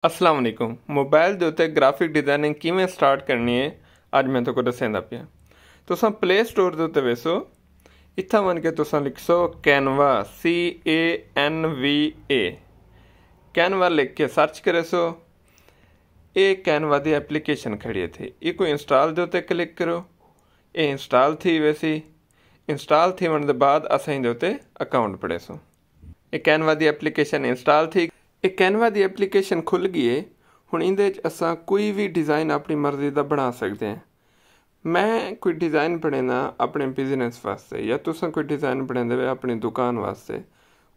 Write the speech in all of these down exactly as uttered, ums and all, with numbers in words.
السلام علیکم۔ موبائل دے اتے گرافک ڈیزائننگ کیویں سٹارٹ کرنی ہے، اج میں تہاکوں ڈسیندا پیاں۔ تساں پلے سٹور دے اتے ویسو، اتھاں ونج کے تساں لکھسو کینوا، سی اے این وی اے۔ کینوا لکھ کے سرچ کریسو۔ اے کینوا دی اپلیکیشن کھڑی ہے تھی، ایکوں انسٹال دے اتے کلک کرو۔ اے انسٹال تھی ویسی۔ انسٹال تھیوݨ دے بعد اساں ایندے اتے اکاؤنٹ بݨیسوں۔ اے کینوا دی اپلیکیشن انسٹال تھی۔ اے کینوا دی اپلیکیشن کھل ڳئی ہے۔ ہݨ ایندے اچ اساں کوئی وی ڈیزائن اپݨی مرضی دا بݨا سڳدے ہیں۔ میں کوئی ڈیزائن بݨینداں اپݨے بزنس واسطے، یا تساں کوئی ڈیزائن بݨیندے وے اپݨی دکان واسطے،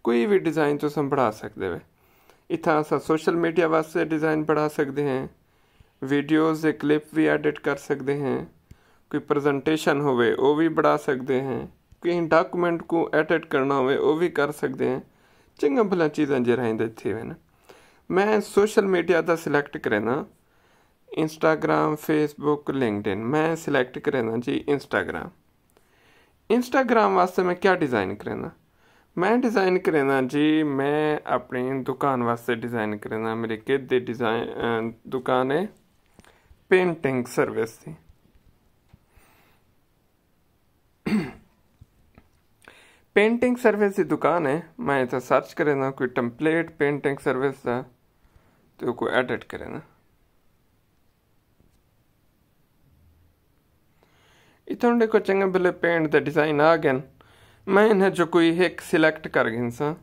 کوئی وی ڈیزائن تساں بݨا سڳدے وے۔ اتھاں اساں سوشل میڈیا واسطے ڈیزائن بݨا سڳدے ہیں، ویڈیوز دے کلپ وی ایڈٹ کر سڳدے ہیں، کوئی پریزنٹیشن ہووے او وی بݨا سڳدے ہیں، کہیں ڈاکومنٹ کوں ایڈٹ کرݨا ہووے او وی کر سڳدے ہیں۔ چنڳاں بھلیاں چیزاں جیڑھیاں ایندے اچ تھی ویندن۔ میں سوشل میڈیا دا سلیکٹ کرینداں، انسٹاگرام، فیس بک، لنکڈ ان۔ میں سلیکٹ کرینداں جی انسٹاگرام۔ انسٹاگرام واسطے میں کیا ڈیزائن کرینداں؟ میں ڈیزائن کرینداں جی، میں اپݨی دکان واسطے ڈیزائن کرینداں۔ میری کڈ دی ڈیزائن، اے، دکان ہے پینٹنگ سروس دی۔ پینٹنگ سروس دی دکان ہے۔ میں اتھاں سرچ کرینداں کوئی ٹیمپلیٹ پینٹنگ سروس دا، تے اوکوں ایڈٹ کرینداں۔ اتھاں ݙیکھو چنڳے بھلے پینٹ دے ڈیزائن آ ڳئن۔ میں انہاں چوں کوئی ہک سلیکٹ کر گھنساں،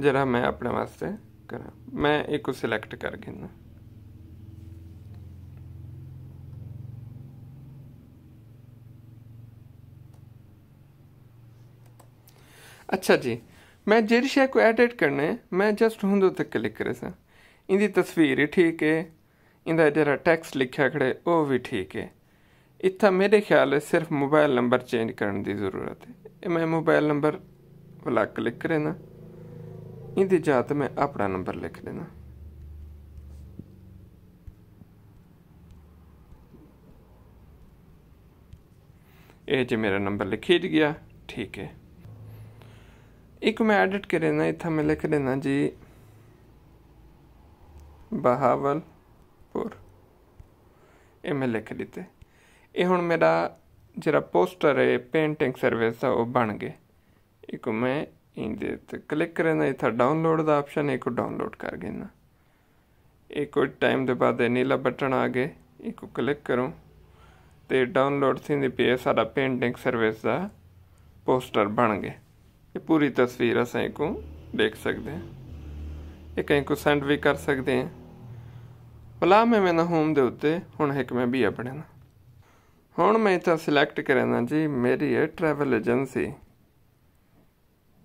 جیڑھا میں اپݨے واسطے کراں۔ میں ایکوں سلیکٹ کر گھناں۔ اچھا جی، میں جیڑھی شے کوں ایڈٹ کرݨے، میں جسٹ ہوندے اتے کلک کریساں۔ ایندی تصویر ہی ٹھیک ہے، ایندا جیڑھا ٹیکسٹ لکھیا کھڑے او وی ٹھیک ہے۔ اتھاں میݙے خیال ہے صرف موبائل نمبر چینج کرݨ دی ضرورت ہے۔ اے میں موبائل نمبر ولا کلک کرینداں، ایندی جاہ تے میں اپݨا نمبر لکھ ݙینداں۔ اے جی میرا نمبر لکھیج ڳیا، ٹھیک ہے۔ ایکوں میں ایڈٹ کرینداں، اتھاں میں لکھ ݙینداں جی بہاول پور۔ اے میں لکھ ݙتے۔ اے ہݨ میݙا جیڑھا پوسٹر ہے پینٹنگ سروس دا، او بݨ ڳئے۔ ایکوں میں ایندے تے کلک کرینداں، اتھاں ڈاؤن لوڈ دا آپشن ہے، ایکوں ڈاؤن لوڈ کر گھناں۔ اے کجھ ٹائم دے بعد اے نیلا بٹن آ ڳئے، ایکوں کلک کروں تے ڈاؤن لوڈ تھیندی پئی ہے، ساݙا پینٹنگ سروس دا پوسٹر بݨ ڳئے۔ اے پوری تصویر اساں ایکوں ݙیکھ سڳدے ہیں۔ اے کہیں کوں سینڈ وی کر سڳدے ہیں۔ ولا میں وینداں ہوم دے اتے، ہݨ ہک میں ٻیا بݨینداں۔ ہݨ میں اتھاں سلیکٹ کرینداں جی، میری ہے ٹریول ایجنسی۔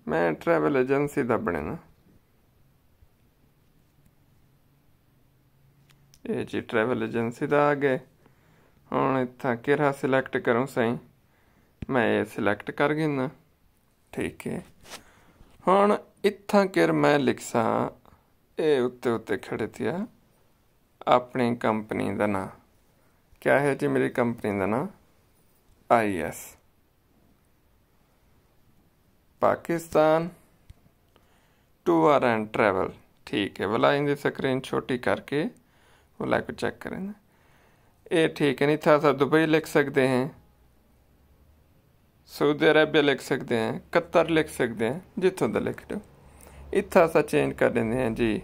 میں ٹریول ایجنسی دا بݨینداں۔ اے جی ٹریول ایجنسی دا آ ڳئے۔ ہݨ اتھاں کیڑھا سلیکٹ کروں سئیں؟ میں اے سلیکٹ کر گھناں۔ ٹھیک ہے۔ ہݨ اتھاں کر میں لکھساں، اے اتے اتے کھڑے تھیا، اپݨی کمپنی دا ناں۔ کیا ہے جی میری کمپنی دا ناں؟ I S. Pakistan tour and travel. ٹھیک ہے، ولا ایندی سکرین چھوٹی کر کے ولا کوں چیک کریں۔ اے ٹھیک ہے، اتھاں اساں دبئی لکھ سڳدے ہیں، سعودی عربیہ لکھ سڳدے ہیں، قطر لکھ سڳدے ہیں، جتھوں دا لکھ ݙیو۔ اتھاں اساں چینج کر ݙیندے ہیں جی،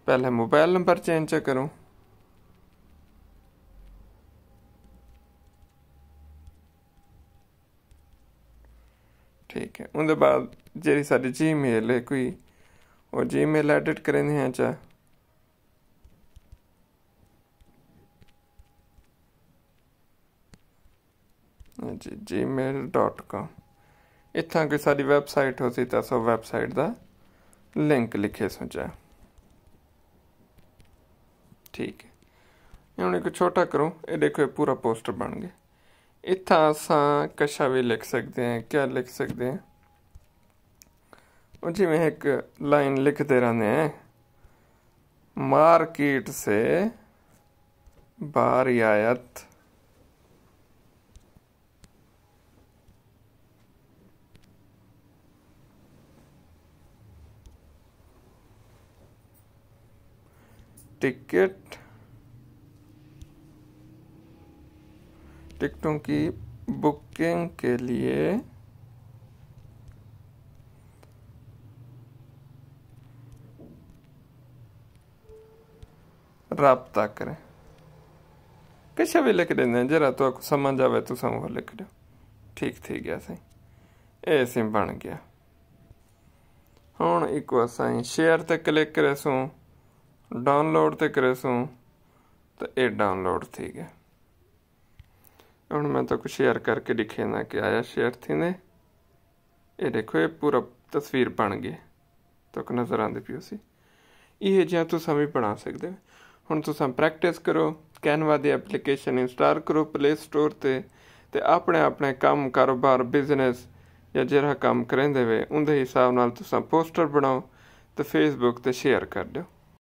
پہلے موبائل نمبر چینج چا کروں۔ ٹھیک ہے، اوندے بعد جیڑھی ساݙی جی میل ہے کوئی، او جی میل ایڈٹ کریندے ہیں چا۔ جی، جی میل ڈاٹ کام۔ اتھاں کوئی ساݙی ویب سائٹ ہوسی تاں اساں ویب سائٹ دا لنک لکھیسوں چا۔ ٹھیک ہے۔ ہݨ ایکوں چھوٹا کروں، اے ݙیکھو اے پورا پوسٹر بݨ ڳئے۔ اتھاں اساں کشا وی لکھ سڳدے ہیں، کیا لکھ سڳدے ہیں؟ او جیویں ہک لائن لکھدے رہندے ہیں، مارکیٹ سے باریات۔ ٹکٹ، ٹکٹوں کی بکنگ کے لیے رابطہ کریں۔ کچھ بھی لکھ ݙیندے ہیں، جیڑھا تہاکوں سمجھ آوے تساں وہ لکھ ݙیو۔ ٹھیک تھی ڳیا سائیں، اے سائیں بݨ ڳیا۔ ہݨ ایکوں اساں شیئر تے کلک کریسوں، ڈاؤن لوڈ تے کریسوں، تے اے ڈاؤن لوڈ تھی ڳیا۔ ہݨ میں تہاکوں شیئر کر کے ݙکھینداں کہ آیا شیئر تھیندے۔ اے ݙیکھو، اے پورا تصویر بݨ ڳئی، تہاکوں نظر آندی پئی ہوسی۔ ایہے جیہاں تساں وی بݨا سڳدے ہو۔ ہݨ تساں پریکٹس کرو، کینوا دی اپلیکیشن انسٹال کرو پلے سٹور تے، تے اپݨے اپݨے کم، کاروبار، بزنس یا جیڑھا کم کریندے وے، اوندے حساب نال تساں پوسٹر بݨاؤ تے فیس بک تے شیئر کر ݙیو۔